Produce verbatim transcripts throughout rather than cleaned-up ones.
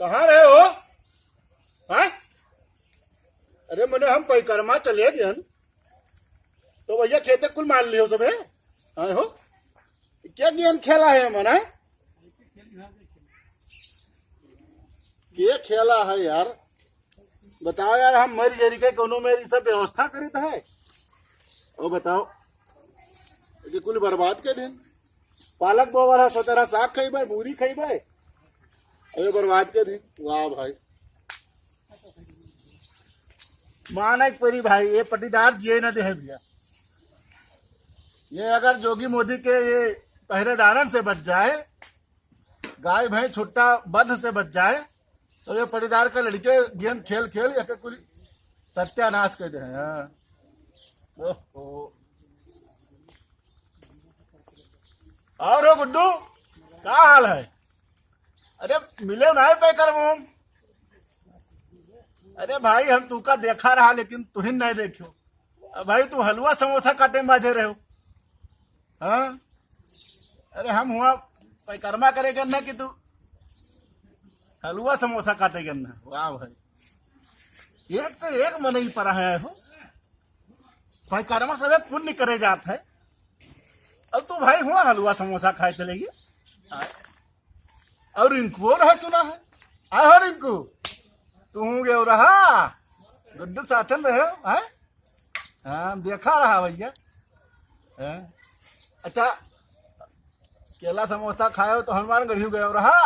कहाँ रहे हो? हाँ? अरे मने हम परिक्रमा चले गयन, तो भैया खेते कुल मार लियो सबे। हाँ हो, क्या गेम खेला है मना? क्या खेला है यार? बताओ यार, हम मर गए के कोनो मेरी सब व्यवस्था करित है। ओ बताओ, ये कुल बर्बाद कर दिन। पालक बोवर है, सोच रहा साग खइबे, मूरी खइबे, अरे बर्बाद कर दिन। वाह भाई, माना एक परी भाई, ये पटीदार जिए न दे है भैया। ये अगर जोगी मोदी के ये पहरेदारन से बच जाए, गाय भैंस छुट्टा बंध से बच जाए, तो ये पटीदार का लड़के गेम खेल खेल एक कुल सत्यानाश कर दे हैं। हाँ। ओहो। और हो गुड्डू, का हाल है? अरे मिले ना है पैकर मोम। अरे भाई हम तू का देखा रहा लेकिन तुहिन नहीं देखियो। अब भाई तू हलवा समोसा काटे में बाझे रहे हो। हाँ? अरे हम हुआ पैकरमा करे करना कि तू हलवा समोसा काटे करना। वाह भाई, एक से एक मनई पर आया हो। पैकरमा सबे पुण्य करे जात है। अब तू भाई हुआ हलवा समोसा खाए चलेगी। और रिंकू और है सुना है। आए हो रिंकू, तू हूँ गए रहा, गुड्डू के साथन रहे हो, हैं? हाँ, देखा रहा भैया। हैं? अच्छा, केला समोसा खाए हो तो हनुमानगढ़ी गए रहा।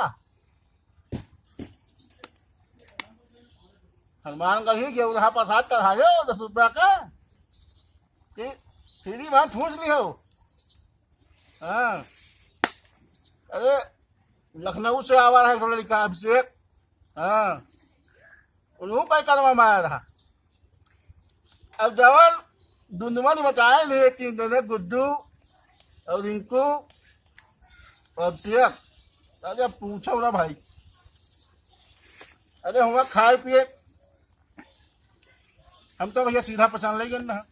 हनुमानगढ़ी गए रहा, प्रसाद चढ़ाए हो दस रुपया का, कि फ्री में ठूस ली हो। हाँ। अरे, लखनऊ से आवा रहा है थोड़ा लड़का अभिषेक। हाँ। उन्हों पैकरमा में आया रहा। अब जवान दुंदुमन बताए नहीं, तीन जने गुड्डू और रिंकू और अभिषेक। अरे, पूछो ना भाई। अरे, हुआ खाए पिए, हम तो भैया सीधा पसंद ले गए ना।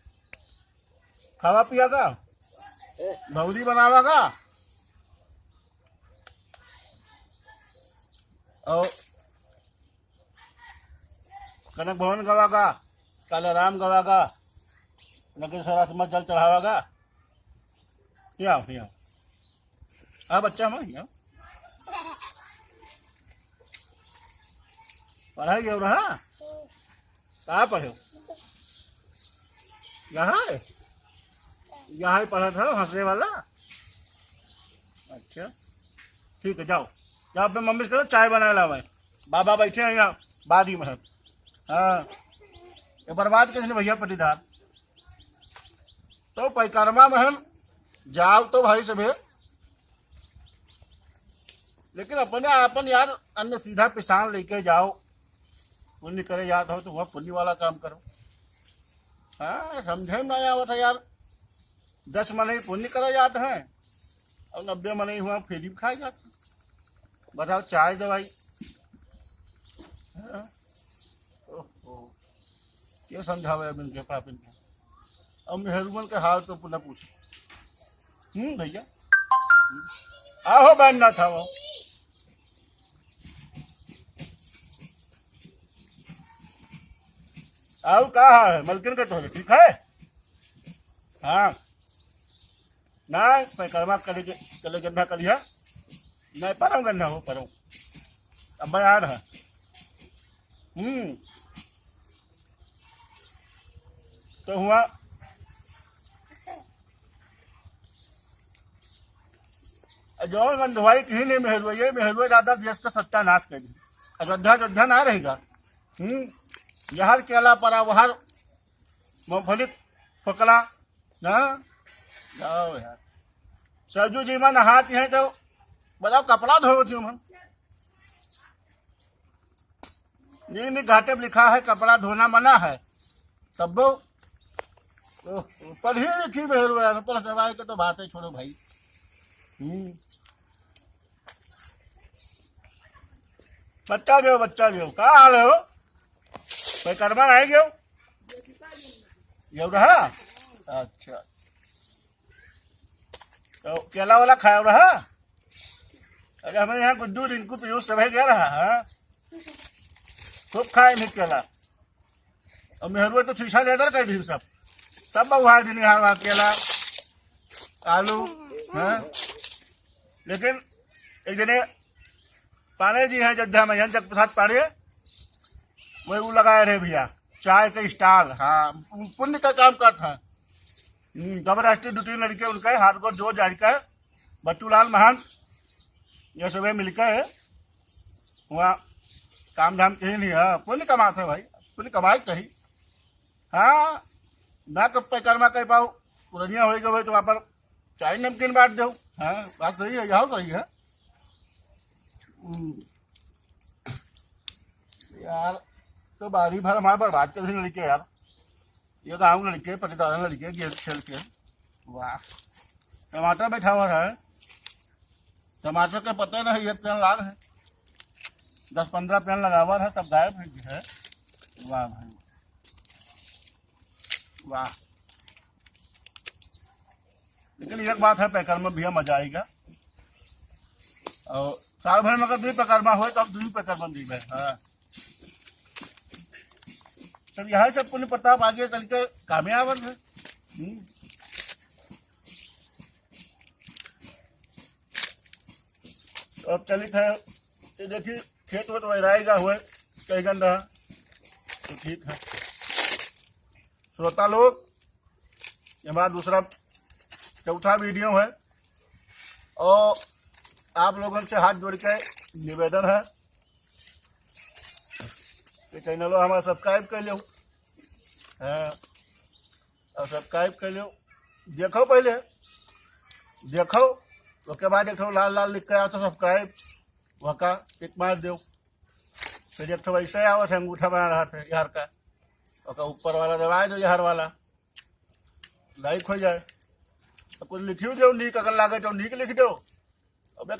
खावा पिया का, भौजी बनावा का, और कनक भवन गवा का, काला राम गवा का, नगेश्वर आश्रम जल चढ़ावा का। यहाँ, यहाँ। हाँ बच्चा, हम यहाँ पढ़ाई हो रहा। कहाँ पढ़े हो? यहाँ है? यहाँ ही पढ़ा था हंसने वाला। अच्छा, ठीक है, जाओ, जाओ, अपने मम्मी से कहो चाय बना लावे। बाबा बैठे हैं यहाँ, बाद ही में है। हाँ, ये बर्बाद कैसे भैया पटीदार। तो पैकरमा महल जाओ तो भाई सभे, लेकिन अपने आपन यार अन्न सीधा पिसान लेके जाओ। पुण्य करे जात हो तो वह पुण्य वाला काम करो। हाँ, समझे में ना आवत है यार, दस मनई पुण्य करे जात हैं और नब्बे मनई हुआ फ्री में खाए जात हैं। बताओ, चाय दवाई। हाँ? ओहो। के समझावे अब इनके पापिन के? अब मेहरुमन के हाल तो पुनः पूछ। हम्म, भैया। आहो, बैन ना था वो। आओ, का हाल है? मलकिन के तोहरे ठीक है? हाँ। ना, पैकरमा कले के, कले गन्ना कलिया। नहीं, परम गन्ना हो, परम। अब मैं आ रहा। हम्म। तो हुआ, जौन गंधवाई कहीं नहीं मेहरुआ, ये मेहरुआ दादा देश का सत्यानाश कर दी। अयोध्या, अयोध्या ना रहेगा। हम्म। यहर केला परा, वहर मूंगफली फोकला, ना? जाओ यार। सरजू जी में नहाती हैं तो बताओ, कपड़ा धोवती हूँ हम। नी, नी, घाटे में लिखा है कपड़ा धोना मना है। तब वो, ओ, पढ़ी लिखी मेहरुआ, अनपढ़ गवाए के तो बातें छोड़ो भाई। हम्म। बच्चा जो, बच्चा जो, का हाल है हो? कोई कर्मा नहीं गयो? गयो रहा? अच्छा। तो केला वाला खाया रहा? अरे, हमारे यहाँ गुड्डू, रिंकू, पीयूष सभे गया रहा, हाँ? खूब खाए नहीं केला। और मेहरुआ तो छीछा लेदर कर दी सब, तब बहुआ दिन यार वहाँ केला, आलू, हैं? लेकिन एक जने पांडे जी हैं, जद्दा मैहन जग प्रसाद पांडे, वही वो लगाए रहे भैया, चाय के स्टॉल। हाँ, पुण्य का काम करता है। हम्म, जब राष्ट्रीय ड्यूटी लड़के उनका है, हाथ को जोर जारी का है, बच्चू लाल महंत, ये सब मिलकर है, वहाँ काम धाम कहीं नहीं है, पुण्य कमाता है भाई, पुण्य कमाए के चाहिए। हाँ, ना कब पैकरमा कह पाओ, पुरनिया होई गए तो वहाँ पर चाय नमकीन बांट दो। हाँ, बात सही है, यह सही है। हम्म। यार, तो बारी भर हमारे बर्बाद कर देने लड़के यार। ये गाँव लड़के, पटीदार लड़के, गेंद खेल के। वाह, टमाटर बैठा हुआ है, टमाटर के पत्ते नहीं, एक पेड़ लाग है, दस पन्द्रह पेड़ लगावा है, सब गायब है। वाह भाई, वाह। लेकिन एक बात है, पैकर में भैया मजा आएगा। और साल भर में अगर दुई पैकर में होए, तो हम दुई पैकर में दीबे। हाँ, सब यही सब पुण्य प्रताप आगे चल के कामे आवत है। हम्म। तो अब चलित है, ये देखिए, खेत वेत वैराएगा हुए, कई गन रहा, तो ठीक है। श्रोता लोग, ये हमारा दूसरा, चौथा वीडियो है, और आप लोगन से हाथ जोड़ के निवेदन है कि चैनलो हमारा सब्सक्राइब कर लो। हाँ, और सब्सक्राइब कर लो, देखो पहले, देखो, ओके बाद एक ठो लाल लाल लिख के आओ तो सब्सक्राइब, वका टिक मार दो। फिर एक ठो वैसे आवत है, अंगूठा बना रहा था यार का, ओका ऊपर वाला दबाए दो, यार वाला लाइक हो जाए। तो कुछ लिखियो दो नीक, अगर लागे तो नीक लिख दो। अब एक